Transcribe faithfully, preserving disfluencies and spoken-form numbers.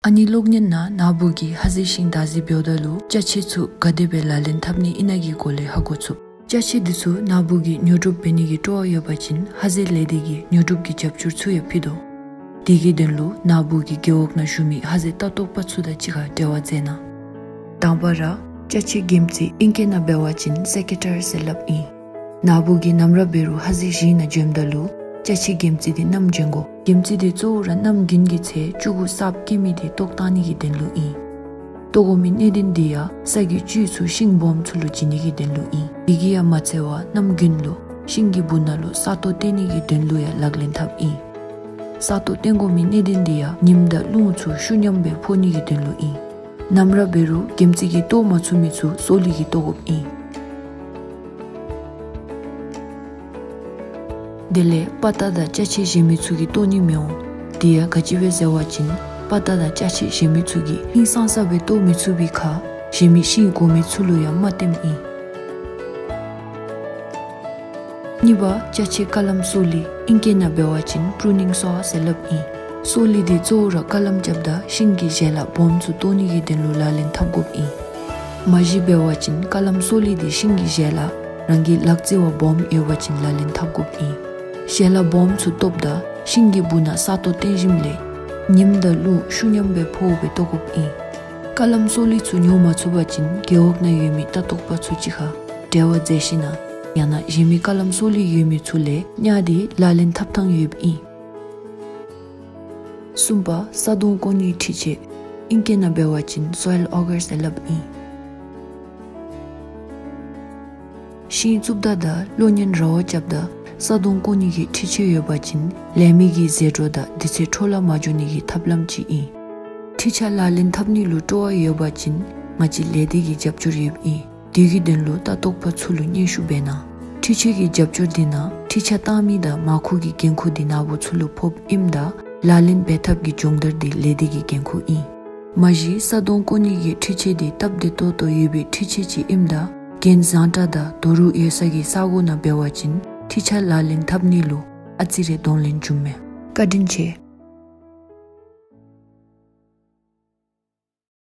ཨ་ནི་གློག་བརྙན་ནང་ན་བུ་གིས་ཧ་ཟེ་ཤིང་བདག་འཛིན་འབདཝ་ད་ལུ་ཅ་ཆས་ཚུ་ག་དེ་སྦེ་ལག་ལེན་འཐབ་ནི་ཨིན་ན་གི་སྐོར་ལས་ཧ་གོ་ཚུགས། ཅ་ཆས་འདི་ཚུ་ན་བུ་གིས་ཉོ་སྒྲུབ་འབད་ནི་གི་སྤྲོ་བ་ཡོད་པ་ཅིན་ཧ་ཟེ་ལས་སྡེ་གིས་ཉོ་སྒྲུབ་ཀྱི་རྒྱབ་སྐྱོར་ཚུ་ཡང་ཕུལ་དོ། དེ་གི་དོན་ལུ་ན་བུ་གིས་རྒེད་འོག་ནང་བཞུགས་མི་ཧ་ཟེ་ལྟ་རྟོག་པ་ཚུ་དང་གཅིག་ཁར་འབྲེལ་བ་མཛད་གནང་། དང་པ་ར་ཅ་ཆས་འགེམ་རྩིས་ཨིང་སྐད་ནང་འབད་བ་ཅིན་སེ་ཀེ་ཊར་ཟེར་སླབ་ཨིན། ན་བུ་གིས་ནམ་ར་འབད་རུང་ཧ་ཟེ་ཞིང་ནང་འབྱོནམ་ད་ལུ་ཅ་ཆས་འགེམ་རྩིས་འདི་གནམ་འབྱོན་དགོ། འགེམ་རྩིས་འདི་གཙོ་བོ་ར་གནམ་དགུན་གྱི་ཚེ་ལྕུག་གུ་གསརཔ་སྐྱེ་མི་འདི་བཏོག་བཏང་ནི་གི་དོན་ལུ་ཨིན། བཏོག་དགོ་མི་གནད་དོན་འདི་ཡང་ས་གི་བཅུད་ཚུ་ཤིང་སྦོམ་ཚུ་ལུ་བྱིན་ནི་གི་དོན་ལུ་ཨིན། དེ་གིས་ཡང་མ་ཚད་པར་གནམ་དགུན་ལུ་ཤིང་གི་སྦུག་ན་ལུ་ས་སྟོང་བཏོན་ནི་གི་དོན་ལུ་ཡང་ལག་ལེན་འཐབ་ཨིན། ས་སྟོང་བཏོན་དགོ་མི་གནད་དོན་འདི་ཡང་ཉིམ་དང་རླུང་ཚུ་ཤུགས་མཉམ་སྦེ་ཕོག་ནི་གི་དོན་ལུ་ཨིན། ནམ་ར་འབད་རུང་འགེམ་རྩིས་ཀྱིས་བཏོག་མ་ཚུགས་མི་ཚུ་སོ་ལི་གིས་བཏོག་དགོཔ་ཨིན། དེ་ལས་པ་ཏ་དང་ཅ་ཆས་གཞན་མི་ཚུ་གིས་བཏོག་ནི་མི་འོང་། དེ་ཡང་ག་ཅི་སྦེ་ཟེར་བ་ཅིན་པ་ཏ་དང་ཅ་ཆས་གཞན་མི་ཚུ་གིས་ཧིང་སངས་ས་སྦེ་བཏོག་མི་ཚུགས་པའི་ཁར་གཞན་མི་ཤིང་དགོ་མི་ཚུ་ལུ་ཡང་རྨ་བཏོནམ་ཨིན། གཉིས་པ་ཅ་ཆས་ཀ་ལམ་སོ་ལི་ཨིང་སྐད་ནང་འབད་བ་ཅིན་པྲུ་ནིང་སོ་ཟེར་སླབ་ཨིན། སོ་ལི་འདི་གཙོ་བོ་ར་ཀ་ལམ་རྐྱབ་ད་ཤིང་གི་ཞལ་ལག་སྦོམ་ཚུ་བཏོག་ནི་གི་དོན་ལུ་ལག་ལེན་འཐབ་དགོཔ་ཨིན། མ་གཞི་འབད་བ་ཅིན་ཀ་ལམ་སོ་ལི་འདི་ཤིང་གི་ཞལ་ལག་རང་གི་ལག་རྩིས་བ་སྦོམ་ཡོད་པ་ཅིན་ལག་ལེན་འཐབ་དགོཔ་ཨིན། ཞལ་ལག་སྦོམ་ཚུ་བཏོགཔ་ད་ཤིང་གི་སྦུག་ན་ས་སྟོང་བཏོན་ཞིནམ་ལས་ཉིམ་དང་རླུང་ཤུགས་མཉམ་སྦེ་ཕོག་སྦེ་བཏོག་དགོཔ་ཨིན། ཀ་ལམ་སོ་ལི་ཚུ་ཉོ་མ་ཚུགས་པ་ཅིན་རྒེད་འོག་ནང་ཡོད་མི་ལྟ་རྟོག་པ་ཚུ་གཅིག་ཁར་འབྲེལ་བ་མཛད་ཞིན་ན་ཡང་ན་གཞན་མི་ཀ་ལམ་སོ་ལི་ཡོད་མི་ཚུ་ལས་གཉར་ཏེ་ལག་ལེན་འཐབ་ཐངས་ཡོདཔ་ཨིན། གསུམ་པ་ས་དོང་བརྐོ་ནིའི་འཕྲུལ་ཆས། ཨིང་སྐད་ནང་འབད་བ་ཅིན་སོའིལ་ཨོ་གར་ཟེར་སླབ་ཨིན། ཤིང་བཙུགསཔ་ད་དང་གློག་བརྙན་ར་བ་རྐྱབ་ད་ས་དོང་བརྐོ་ནི་གི་འཕྲུལ་ཆས་ཡོད་པ་ཅིན་ལས་མི་གི་ཟད་འགྲོ་དང་དུས་ཚོད་འཕྲོ་བརླག་མ་འགྱོ་ནི་གི་ཐབས་ལམ་ཅིག་ཨིན། འཕྲུལ་ཆས་ལག་ལེན་འཐབ་ནི་ལུ་སྤྲོ་བ་ཡོད་པ་ཅིན་ང་བཅས་ལས་སྡེ་གི་རྒྱབ་སྐྱོར་ཡོདཔ་ཨིན། དེ་གི་དོན་ལུ་ལྟ་རྟོག་པ་ཚུ་ལུ་སྙན་ཞུ་འབད་གནང་། འཕྲུལ་ཆས་ཀྱི་རྒྱབ་སྐྱོར་འདི་ནང་འཕྲུལ་ཆས་བཏང་མི་དང་མར་ཁུ་གི་འགན་ཁུར་འདི་ན་བུ་ཚུ་ལུ་ཕོགཔ་ཨིནམ་ད་ལག་ལེན་འབད་ཐབས་ཀྱི་སྦྱོང་བརྡར་འདི་ལས་སྡེ་གི་འགན་ཁུར་ཨིན། མ་གཞི་ས་དོང་བརྐོ་ནི་གི་འཕྲུལ་ཆས་འདི་སྟབས་བདེ་ཏོག་ཏོ་ཡོད་པའི་འཕྲུལ་ཆས་ཅིག་ཨིནམ་ད་གྱེན་བཟང་དྲགས་དང་རྡོ་རུག་ཡོད་ས་གི་ས་གོ་ནང་འབད་བ་ཅིན་འཕྲུལ་ཆས་ལག་ལེན་འཐབ་ནི་ལུ་ཨ་ཙི་རེ་གདོང་ལེན་འབྱུངམ་མས། བཀའ་དྲིན་ཆེ།